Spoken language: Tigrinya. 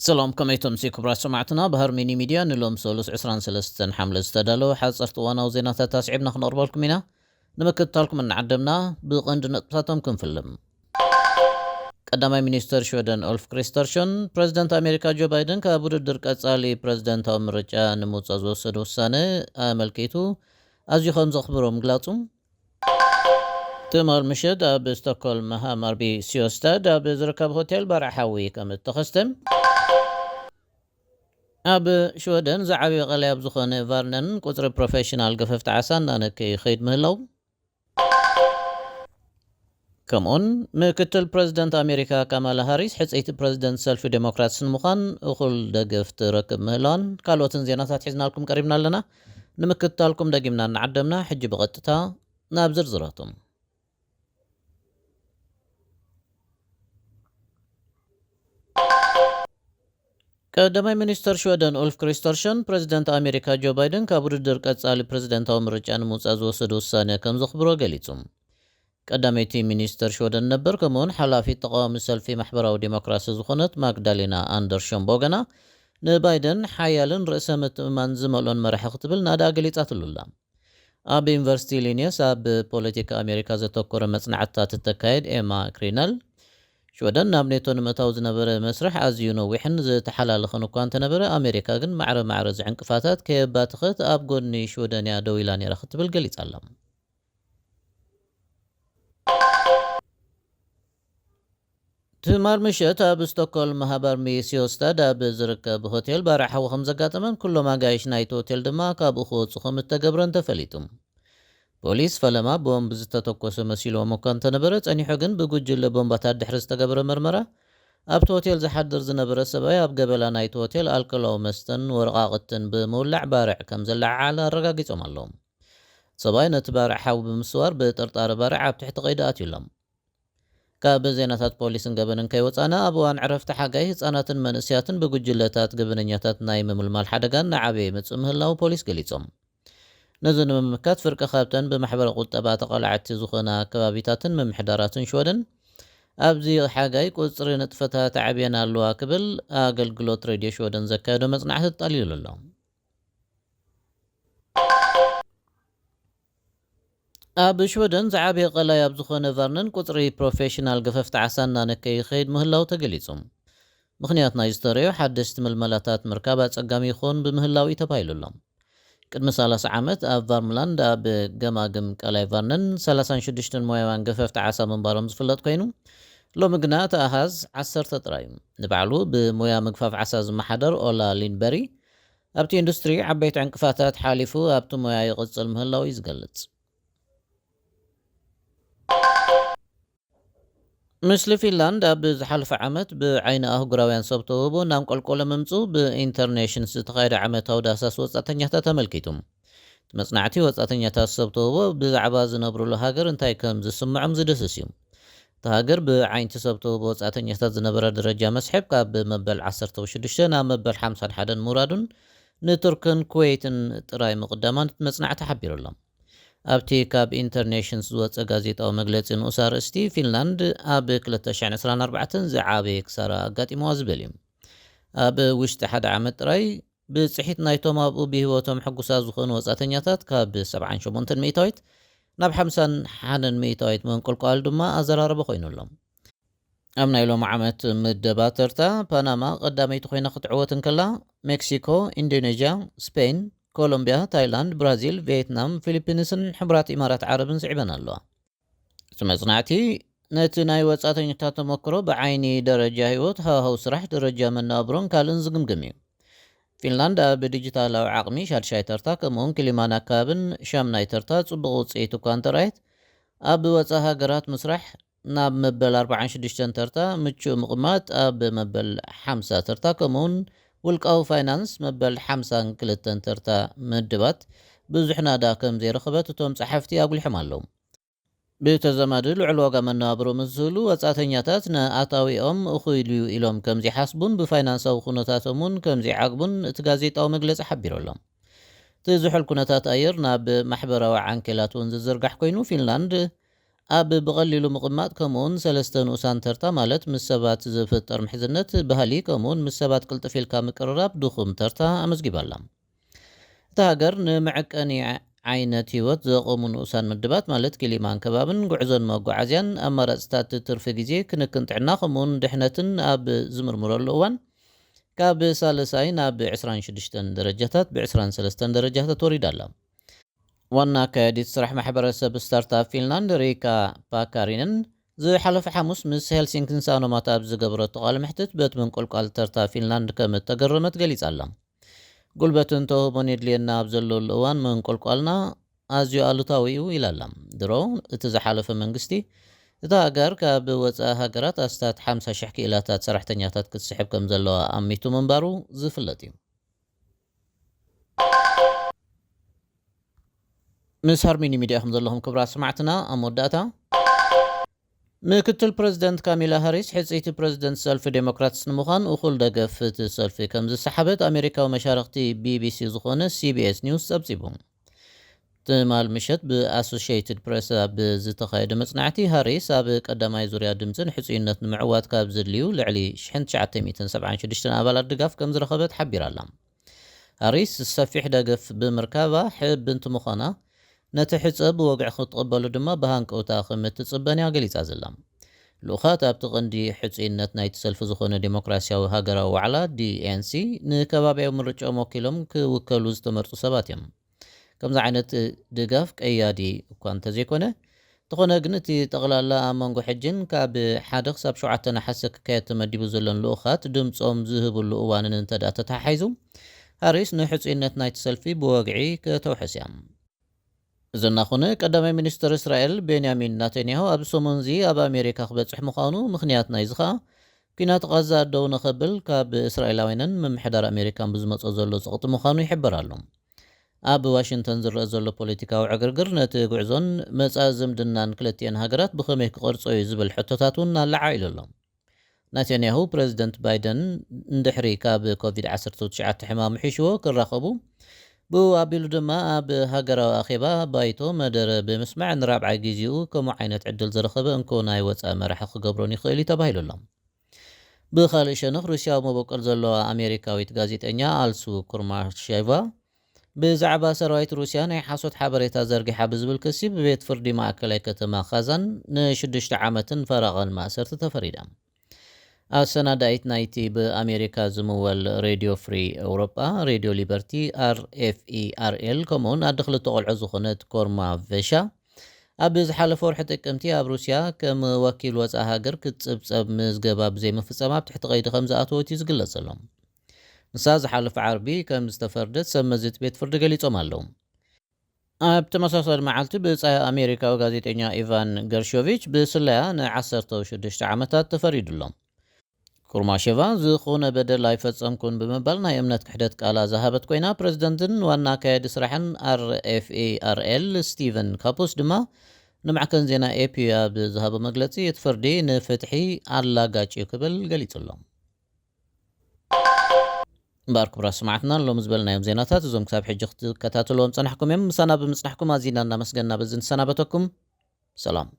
ሰላም፣ ከመይ ትምሲ ክቡራት ሰማዕትና? ባህር ሚኒ ሚድያ ንሎም ሰሉስ ዕስራን ሰለስተን ሓምለ ዝተዳለወ ሓጸርቲ እዋናዊ ዜናታት ኣስዒብና ክነቕርበልኩም ኢና። ንምክትታልኩም እናዓደምና ብቐንዲ ነጥብታቶም ክንፍልም። ቀዳማይ ሚኒስተር ሽወደን ኡልፍ ክሪስተርሾን፣ ፕረዚደንት ኣሜሪካ ጆ ባይደን ካብ ውድድር ቀጻሊ ፕረዚደንታዊ ምርጫ ንምውጻእ ዝወሰዶ ውሳነ ኣመልኪቱ ኣዝዩ ከም ዘኽብሮ ምግላጹ፣ ትማል ምሸት ኣብ ስቶክሆልም ሃማርቢ ሲዮስታድ ኣብ ዝርከብ ሆቴል ባርዕ ሓዊ ከም እተኸስተ፣ ኣብ ሽወደን ዝዓበየ ቀላይ ኣብ ዝኾነ ቫርነን ቁጽሪ ፕሮፌሽናል ገፈፍቲ ዓሳ እናነከየ ይኸይድ ምህላው፣ ከምኡውን ምክትል ፕረዚደንት ኣሜሪካ ካማላ ሃሪስ ሕጽይቲ ፕረዚደንት ሰልፊ ዴሞክራትስ ንምዃን እኹል ደገፍ ትረክብ ምህላዋን ካልኦትን ዜናታት ሒዝናልኩም ቀሪብና ኣለና። ንምክትታልኩም ደጊምና እናዓደምና፣ ሕጂ ብቐጥታ ናብ ዝርዝራቶም። ቀዳማይ ሚኒስተር ሽወደን ኡልፍ ክሪስተርሸን፣ ፕረዚደንት ኣሜሪካ ጆ ባይደን ካብ ውድድር ቀጻሊ ፕረዚደንታዊ ምርጫ ንምውጻእ ዝወሰዶ ውሳነ ከም ዘኽብሮ ገሊጹ። ቀዳመይቲ ሚኒስተር ሽወደን ነበር፣ ከምኡውን ሓላፊት ተቃዋሚ ሰልፊ ማሕበራዊ ዴሞክራሲ ዝኾነት ማግዳሌና ኣንደርሾን ቦገና፣ ንባይደን ሓያልን ርእሰ ምትእምማን ዝመልኦን መራሒ ክትብል ናዳ ገሊጻትሉ ኣላ። ኣብ ዩኒቨርሲቲ ሊኒየስ ኣብ ፖለቲካ ኣሜሪካ ዘተኮረ መጽናዕትታት እተካየድ ኤማ ክሪነል፣ ሽወደን ናብ ኔቶ ንምእታው ዝነበረ መስርሕ ኣዝዩ ነዊሕን ዝተሓላለኸን እኳ እንተነበረ፣ ኣሜሪካ ግን ማዕረ ማዕረ ዝዕንቅፋታት ከየባተኸት ኣብ ጎኒ ሽወደን እያ ደው ኢላ ነይራ ክትብል ገሊጻ ኣላ። ትማል ምሸት ኣብ ስቶክሆልም ሃባር ሚስዮስታድ ኣብ ዝርከብ ሆቴል ባርዕ ሓዊ ከም ዘጋጠመን ኩሎም ኣጋይሽ ናይቲ ሆቴል ድማ ካብኡ ክወጹ ከም እተገብረን ተፈሊጡ። ፖሊስ ፈለማ ቦምብ ዝተተኮሰ መሲልዎም እኳ እንተነበረ፣ ጸኒሑ ግን ብጉጅለ ቦምባታት ድሕሪ ዝተገብረ መርመራ፣ ኣብቲ ሆቴል ዝሓድር ዝነበረ ሰብኣይ ኣብ ገበላ ናይቲ ሆቴል ኣልኮላዊ መስተን ወረቓቕትን ብምውላዕ ባርዕ ከም ዘለዓዓለ ኣረጋጊጾም ኣለዉ። ሰብኣይ ነቲ ባርዕ ሓዊ ብምስዋር ብጥርጣረ ባርዕ ኣብ ትሕቲ ቀይዲ ኣትዩ ኣሎ። ካብ ዜናታት ፖሊስን ገበንን ከይወጻና፣ ኣብ እዋን ዕረፍቲ ሓጋይ ህጻናትን መንእሰያትን ብጉጅለታት ገበነኛታት ናይ ምምልማል ሓደጋን ንዓበየ ይመጽእ ምህላው ፖሊስ ገሊጾም። ነዚ ንምምካት ፍርቂ ካብተን ብማሕበረ ቁጠባ ተቓላዕቲ ዝኾና ከባቢታትን ምምሕዳራትን ሽወደን ኣብዚ ሓጋይ ቁጽሪ ንጥፈታት ዓብየን ኣለዋ ክብል ኣገልግሎት ሬድዮ ሽወደን ዘካየዶ መጽናዕቲ ኣጠቓሊሉ ኣሎ። ኣብ ሽወደን ዝዓበየ ቀላይ ኣብ ዝኾነ ቫርነን ቁጽሪ ፕሮፌሽናል ገፈፍቲ ዓሳ እናነከየ ይኸይድ ምህላው ተገሊጹ። ምኽንያት ናይ ዝተረዮ ሓደስቲ ምልመላታት ምርካብ ኣጸጋሚ ይኾን ብምህላው እዩ ተባሂሉ ኣሎ። ቅድሚ ሰላሳ ዓመት ኣብ ቫርምላንድ ኣብ ገማግም ቀላይ ቫርነን ሰላሳን ሽዱሽተን ሞያውያን ገፈፍቲ ዓሳ ምንባሮም ዝፍለጥ ኮይኑ፣ ሎሚ ግና እቲ ኣሃዝ ዓሰርተ ጥራይ እዩ። ንባዕሉ ብሞያ ምግፋፍ ዓሳ ዝመሓደር ኦላ ሊንበሪ፣ ኣብቲ ኢንዱስትሪ ዓበይቲ ዕንቅፋታት ሓሊፉ ኣብቲ ሞያ ይቕጽል ምህላው እዩ ዝገልጽ። ምስሊ ፊንላንድ ኣብ ዝሓለፈ ዓመት ብዓይኒ ኣህጉራውያን ሰብ ተውህቦ እናንቆልቆለ ምምጽኡ ብኢንተርኔሽንስ ዝተኻየደ ዓመታዊ ዳህሳስ ወጻእተኛታት ኣመልኪቱ። እቲ መጽናዕቲ ወጻእተኛታት ሰብ ተውህቦ ብዛዕባ ዝነብሩሉ ሃገር እንታይ ከም ዝስምዖም ዝድህስስ እዩ። እታ ሃገር ብዓይንቲ ሰብ ተውህቦ ወጻእተኛታት ዝነበራ ደረጃ መስሕብ ካብ መበል ዓሰርተ ሽዱሽተ ናብ መበል ሓምሳን ሓደን ምውራዱን ንቱርክን ኩዌትን ጥራይ ምቕዳማን እቲ መጽናዕቲ ሓቢሩ ኣሎ። ኣብቲ ካብ ኢንተርኔሽንስ ዝወጸ ጋዜጣዊ መግለጺ ንኡስ ኣርእስቲ፣ ፊንላንድ ኣብ ክልተ ሽሕን ዕስራን ኣርባዕተን ዝዓበየ ክሳራ ኣጋጢምዋ ዝብል እዩ። ኣብ ውሽጢ ሓደ ዓመት ጥራይ ብጽሒት ናይቶም ኣብኡ ብህይወቶም ሕጉሳት ዝኾኑ ወጻእተኛታት ካብ ሰብዓን ሸሞንተን ሚእታዊት ናብ ሓምሳን ሓደን ሚእታዊት ምንቁልቋል ድማ ኣዘራረቢ ኮይኑ ኣሎ። ኣብ ናይ ሎሚ ዓመት ምደባ ተርታ ፓናማ ቀዳመይቲ ኮይና ክትዕወት እንከላ፣ ሜክሲኮ፣ ኢንዶኔዥያ፣ ስፔን፣ ኮሎምቢያ፣ ታይላንድ፣ ብራዚል፣ ቪየትናም፣ ፊሊፒንስን ሕቡራት ኢማራት ዓረብን ስዒበን ኣለዋ። እቲ መጽናዕቲ ነቲ ናይ ወጻእተኛታት ተመክሮ ብዓይኒ ደረጃ ህይወት፣ ሃዋህው ስራሕ፣ ደረጃ መነባብሮን ካልእን ዝግምግም እዩ። ፊንላንድ ኣብ ዲጂታላዊ ዓቕሚ ሻድሻይ ተርታ፣ ከምኡውን ክሊማን ኣከባብን ሻምናይ ተርታ ጽቡቕ ውጽኢት እኳ እንተረኣየት፣ ኣብ ወጻኢ ሃገራት ምስራሕ ናብ መበል ኣርባዓን ሽዱሽተን ተርታ፣ ምቹእ ምቕማጥ ኣብ መበል ሓምሳ ተርታ፣ ከምኡውን ውልቃዊ ፋይናንስ መበል ሓምሳን ክልተን ተርታ ምድባት ብዙሕ ናዳ ከም ዘይረኸበት እቶም ጸሓፍቲ ኣጉሊሖም ኣለዉ። ብተዛማዲ ልዑል ዋጋ መነባብሮ ምስ ዝህሉ፣ ወጻእተኛታት ንኣታዊኦም እኹል እዩ ኢሎም ከም ዘይሓስቡን ብፋይናንሳዊ ኩነታቶም እውን ከም ዘይዓግቡን እቲ ጋዜጣዊ መግለጺ ሓቢሩ ኣሎ። እቲ ዝሑል ኩነታት ኣየር ናብ ማሕበራዊ ዓንኬላት እውን ዝዝርጋሕ ኮይኑ፣ ፊንላንድ ኣብ ብቐሊሉ ምቕማጥ፣ ከምኡውን ሰለስተ ንኡሳን ተርታ፣ ማለት ምስ ሰባት ዝፍጠር ምሕዝነት፣ ባህሊ፣ ከምኡውን ምስ ሰባት ቅልጥፍ ኢልካ ምቅርራብ ድኹም ተርታ ኣመዝጊባ ኣላ። እታ ሃገር ንመዐቀኒ ዓይነት ህይወት ዘቐሙ ንኡሳን ምድባት፣ ማለት ክሊማን ከባብን፣ ጉዕዞን መጓዓዝያን፣ ኣማራፅታት ትርፊ ግዜ፣ ክንክን ጥዕና፣ ከምኡውን ድሕነትን ኣብ ዝምርምረሉ እዋን፣ ካብ ሳልሳይ ናብ ዕስራን ሽዱሽተን ደረጃታት ብ ዕስራን ሰለስተን ደረጃታት ወሪዳ ኣላ። ዋና ኣካያዲት ስራሕ ማሕበረሰብ ስታርታፕ ፊንላንድ ሪካ ፓካሪንን ዝሓለፈ ሓሙስ ምስ ሄልሲንኪን ሳኖማት ኣብ ዝገበረቶ ቃለ መሕትት፣ በቲ ምንቁልቋል ተርታ ፊንላንድ ከም እተገረመት ገሊጻ ኣላ። "ጉልበትን ተውህቦን የድልየና ኣብ ዘለሉ እዋን፣ ምንቁልቋልና ኣዝዩ ኣሉታዊ እዩ" ኢላ ኣላ። ድሮ እቲ ዝሓለፈ መንግስቲ እታ ሃገር ካብ ወጻኢ ሃገራት ኣስታት ሓምሳ ሽሕ ክኢላታት ሰራሕተኛታት ክትስሕብ ከም ዘለዋ ኣሚቱ ምንባሩ ዝፍለጥ እዩ። ምስ ሃርሚኒ ሚድያ ኢኹም ዘለኹም ክቡራት ሰማዕትና። ኣብ መወዳእታ፣ ምክትል ፕረዚደንት ካሚላ ሃሪስ ሕጽይቲ ፕረዚደንት ሰልፊ ዴሞክራትስ ንምዃን እኹል ደገፍ እቲ ሰልፊ ከም ዝሰሓበት ኣሜሪካዊ መሻርኽቲ ቢቢሲ ዝኾነ ሲቢኤስ ኒውስ ጸብጺቡ። ትማል ምሸት ብኣሶሺየትድ ፕሬስ ኣብ ዝተኻየደ መጽናዕቲ፣ ሃሪስ ኣብ ቀዳማይ ዙርያ ድምጺ ንሕጽይነት ንምዕዋት ካብ ዘድልዩ ልዕሊ ሽሕን ትሽዓተ ሚእትን ሰብዓን ሽዱሽተን ኣባላት ድጋፍ ከም ዝረኸበት ሓቢራ ኣላ። ሃሪስ ሰፊሕ ደገፍ ብምርካባ ሕብንቲ ምዃና፣ ነቲ ሕጸ ብወግዒ ክትቕበሉ ድማ ብሃንቀውታ ከም እትጽበን እያ ገሊጻ ዘላ። ልኡኻት ኣብቲ ቀንዲ ሕጹይነት ናይቲ ሰልፊ ዝኾነ ዴሞክራሲያዊ ሃገራዊ ዋዕላ፣ ዲኤንሲ፣ ንከባብያዊ ምርጫኦም ወኪሎም ክውከሉ ዝተመርጹ ሰባት እዮም። ከምዚ ዓይነት ድጋፍ ቀያዲ እኳ እንተዘይኮነ፣ እንተኾነ ግን እቲ ጠቕላላ ኣብ መንጎ ሕጅን ካብ ሓደ ክሳብ ሸውዓተ ነሓሰ ክካየድ ተመዲቡ ዘሎን ልኡኻት ድምጾም ዝህብሉ እዋንን እንተ ደኣ ተተሓሒዙ፣ ሃሪስ ንሕጹይነት ናይቲ ሰልፊ ብወግዒ ከተውሕስ እያ። እዚ እናኾነ፣ ቀዳማይ ሚኒስትር እስራኤል ቤንያሚን ናተንያሁ ኣብዚ ሰሙን እዚ ኣብ ኣሜሪካ ክበጽሕ ምዃኑ፣ ምኽንያት ናይዚ ኸኣ ኲናት ቓዛ ደው ንኸብል ካብ እስራኤላውያንን ምምሕዳር ኣሜሪካን ብዝመጾ ዘሎ ጸቕጢ ምዃኑ ይሕበር ኣሎ። ኣብ ዋሽንግተን ዝረአ ዘሎ ፖለቲካዊ ዕግርግር ነቲ ጉዕዞን መጻኢ ዝምድናን ክልቲኤን ሃገራት ብኸመይ ክቐርጾ እዩ ዝብል ሕቶታት እውን ኣለዓዒሉ ኣሎ። ናታንያሁ፣ ፕረዚደንት ባይደን እንድሕሪ ካብ ኮቪድ ዓሰርተ ትሽዓተ ሕማም ምሒሽዎ ክራኸቡ፣ ብኡ ኣቢሉ ድማ ኣብ ሃገራዊ ኣኼባ ባይቶ መደረ ብምስማዕ ንራብዓይ ግዜኡ ከምኡ ዓይነት ዕድል ዝረኸበ እንኮ ናይ ወጻኢ መራሒ ክገብሮን ይኽእል እዩ ተባሂሉ ኣሎ። ብኻልእ ሸነኽ፣ ሩስያዊ መበቆል ዘለዋ ኣሜሪካዊት ጋዜጠኛ ኣልሱ ኩርማሼቫ ብዛዕባ ሰራዊት ሩስያ ናይ ሓሶት ሓበሬታ ዘርጊሓ ብዝብል ክሲ ብቤት ፍርዲ ማእከላይ ከተማ ካዛን ንሽዱሽተ ዓመትን ፈረቓን ማእሰርቲ ተፈሪዳ። ኣሰናዳኢት ናይቲ ብኣሜሪካ ዝምወል ሬድዮ ፍሪ ኤውሮጳ፣ ሬድዮ ሊበርቲ፣ ኣር ኤፍ ኢ ኣር ኤል፣ ከምኡውን ኣደ ክልተ ቆልዑ ዝኾነት ኮርማ ቬሻ፣ ኣብ ዝሓለፈ ወርሒ ጥቅምቲ ኣብ ሩስያ ከም ወኪል ወጻኢ ሃገር ክትጽብጸብ ምዝገባ ብዘይምፍጻማ ኣብ ትሕቲ ቀይዲ ከም ዝኣተወት እዩ ዝግለጽ ዘሎ። ንሳ ዝሓለፈ ዓርቢ ከም ዝተፈርደት ሰብ መዚ እቲ ቤት ፍርዲ ገሊጾም ኣለዉ። ኣብ ተመሳሳሊ መዓልቲ፣ ብጻይ ኣሜሪካዊ ጋዜጠኛ ኢቫን ገርሾቪች ብስለያ ን ዓሰርተ ሽዱሽተ ዓመታት ተፈሪዱ ኣሎ። ኩርማሼቫ ዝኾነ በደል ኣይፈጸምኩን ብምባል ናይ እምነት ክሕደት ቃላ ዝሃበት ኮይና፣ ፕረዚደንትን ዋና ኣካያዲ ስራሕን ኣር ኤፍ ኢ ኣር ኤል ስቲቨን ካፑስ ድማ ንማዕከን ዜና ኤ ፒ ኣብ ዝሃቦ መግለጺ፣ እቲ ፍርዲ ንፍትሒ ኣላጋጭ እዩ ክብል ገሊጹ ኣሎ። እምበኣር ክቡራት ሰማዕትና፣ ሎሚ ዝበልናዮም ዜናታት እዞም ክሳብ ሕጂ ክትከታተልዎም ጸናሕኩም እዮም። ምሳና ብምጽናሕኩም ኣዚና እናመስገና በዚ ንሰናበተኩም። ሰላም።